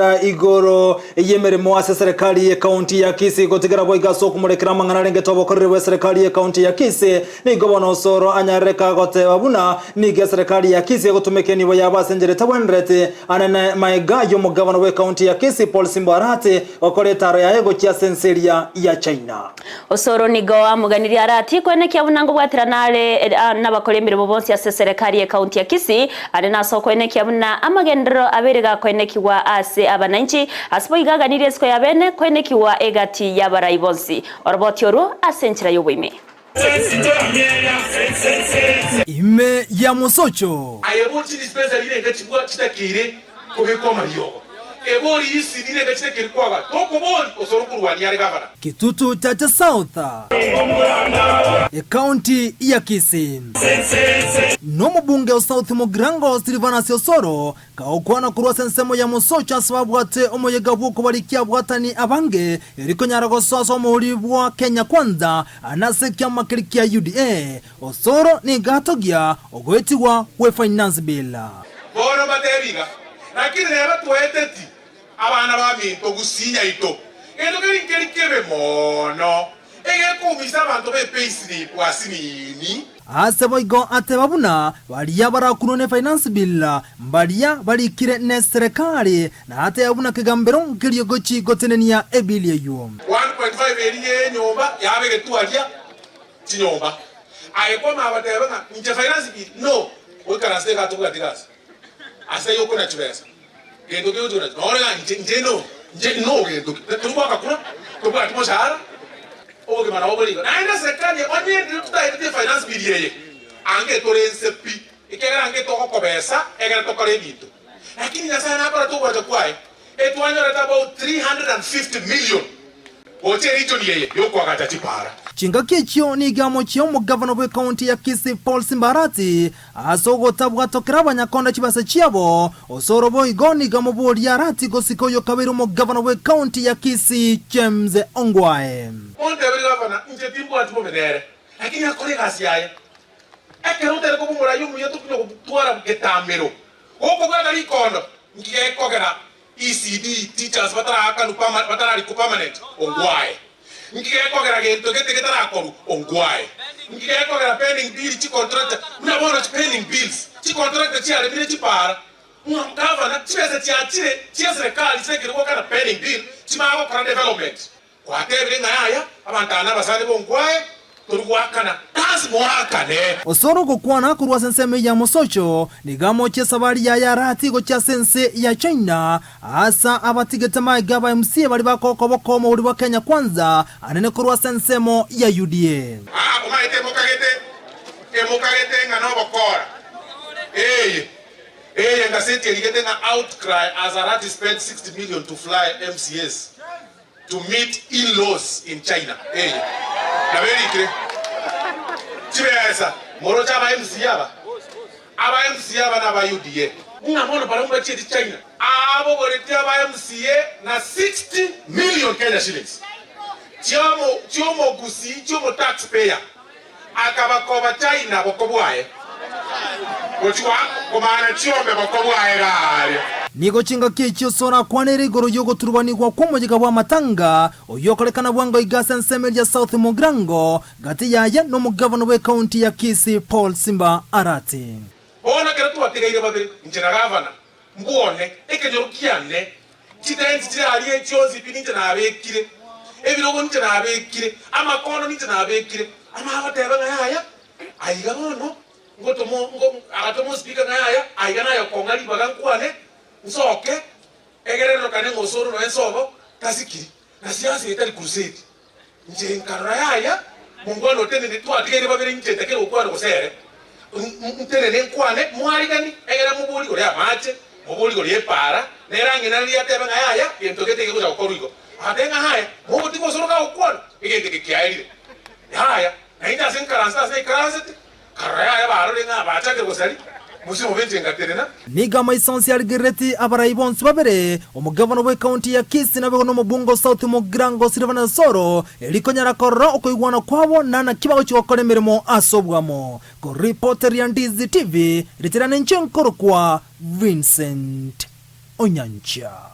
Gokwanera igoro y'emeremo ase eserekari y'ekaunti ya Kisii gotigera boigo ase okomorekera amang'ana arengete obokoreri bw'eserekari y'ekaunti ya Kisii, nigo bono Osoro anyarereka goteba buna nigo eserekari ya Kisii egotumeka enibo yabo ase enchera etabwenereti anene maega y'omogavana bw'ekaunti ya Kisii Paul Simba Arati gokora etaro yaye gochia ase ense eria ya China. Osoro nigo amoganirie Arati koenekia buna ngobwaterana are nabakori emeremo bonsi ase eserekari y'ekaunti ya Kisii, are nase okoenekia buna amagenderero abeire gakoenekigwa ase abananchi, ase boigo aganirie esiko ya bene koenekigwa egati y'abarai bonsi. Oroboti orwo ase enchera y'oboime. Ime ya mosocho. Aye bochi dispensary renga chibwa chitakeire kobekwa amariogo, ebori ECD renga chitakeire kwaba tokobori osoro korwania are gavana. Kitutu Chache South, Ekaunti ya Kisii. Nomobunge o South Mugirango Silvanus Osoro kagokwana korwa ase ensemo ya Mosocho ase babwate omoyega bw'okobarikia abwatani abange eri konyara gosoa ase omouri bwa Kenya Kwanza nase ekiama keria kia UDA. Osoro nigo atogia ogoetigwa gwe Finance Bill. Bono mbatebi iga, lakini neba twaeteti abana baminto gusii yaito, gento keria nkeri kebe mono, egekoumisa abanto be payslip asinini. Ase boigo ateba buna baria barakunwe ne Finance Bill mbaria barikire ne serekari, na ateba buna kegambero nkerio gochi gotenenia ebill eywo. 1.5 eria yenyomba yaba egetwaria chinyomba. Aye kwamanya goteba ng'a inche finance bill no, goikaransa iga tobwati gasi ase ayio okona chibesa. Gento kegochi kona nore ng'a inche inche no inche no gento ki tori goaka kura, tobwati moshahara, obogima nabo bore igo. Naende serikali onye ndiri totaeteti efinance bill eye, ange tore nse pi, ekiagera ange togokobesa egere tokore ebinto. Lakini Nyasaye nakorete ogocha kwaye, etwanyorete about 350 million Gocha erichoni eye y'okoagacha chipaara. Chingaki echio nigo amochie omogavana bw'ekaunti ya Kisii Paul Simba Arati ase ogotabwatokera abanyakonda chibesa chiabo. Osoro boigo nigo amoboria Arati gosika oyokabeire omogavana bw'ekaunti ya Kisii James Ongwae. Montebie gavana, inche timbwati bobe nere, lakini akore egasi yaye. Ekero otari koba omorai omuya tokonya gotwara getamero, gokobwata rikondo, nki gekogera ECD teachers bataraakanwa perma batararikwa permanent, ongwae. Nki gekogera gento gete getarakorwa, ongwae. Nki gekogera pending bill chicontractor, buna bono chipending bills, chicontractor chiaremire chipaara, ng'a gavana chibesa chiachire chia eserekari chirekire goakana pending bill, chimagokora development. Gwatebire ng'a yaya, abanto aba nabasani b'ongwae, tori goakana, nase moakane. Osoro ogokwana korwa ase ensemo ya mosocho, nigo amochie esabari yaye arati gochia ase ense ya China, aase abatigete magega aba MCA baria bakoka omouri bwa Kenya Kwanza anene korwa ase ensemo ya UDA. Aa, omaete emokagete, emokagete ng'a nobokora. Eye, eye engaseti erigete ng'a Outcry as Arati spent 60 million to fly MCAs. To meet in-laws in China eye nabo erikire chibesa moroche aba MCA aba aba MCA aba naba UDA ng'a bono barabwo mbachieti China abogoretie aba MCA na 60 million Kenya shillings chiomo chiomogusii chiomo tax payer akabakoba China boko bwaye gochia komana chiombe boko bwaye gaaria. Nigo chingaki echio Osoro akwanire igoro y'ogoturubanigwa kw'omoyega bw'amatanga oyio okorekana bwango iga ase ensemo eria South Mugirango, gati yaye nomogavana bw'ekaunti ya Kisii Paul Simba Arati. Bono ekero twatigaire babere, inche na gavana, mbwone ekenyoro kiane, chitenti chire aria chionsi pi ninche nabekire, ebirogo ninche nabekire, amakondo ninche nabekire. Amagoteba ng'a yaya, aiga bono ngotoma ngo agatoma ospeaker ng'a yaya, aiga naye okong'a ribaga nkwane, nsoke, egere nrokane ng'a osoro noe nsobo, tasikiri, na siasa eye tari crusade. Inche nkarora yaya, mongwana otenene, twatigaire babere inche ntakere gokwana gose ere, ntenene nkwane, mwarigani, egere mobori igoro y'amache, mobori igoro y'epaara, nere ang'ina riria atebe ng'a yaya, gento gete gegocha gokorwa igo. Agateba ng'a haya, mogotiga osoro kagokwana, egento eke kiaerire. Yaya, na inche ase nkaransete ase naikaransete, nkarora yaya barore ng'a bachakire gosaria, mosio mobe inche ngatenena. Nigo amaiso onsi arigerereti abarai bonsi babere, omogavana bw'ekaunti ya Kisii naboigo nomobunge o South Mugirango Silvanus Osoro, erio konyara korora okoigwana kwabo na naki bagochia gokora emeremo ase oboamo. Koripoteria Ndizi TV, richerane inche nkorokwa Vincent Onyancha.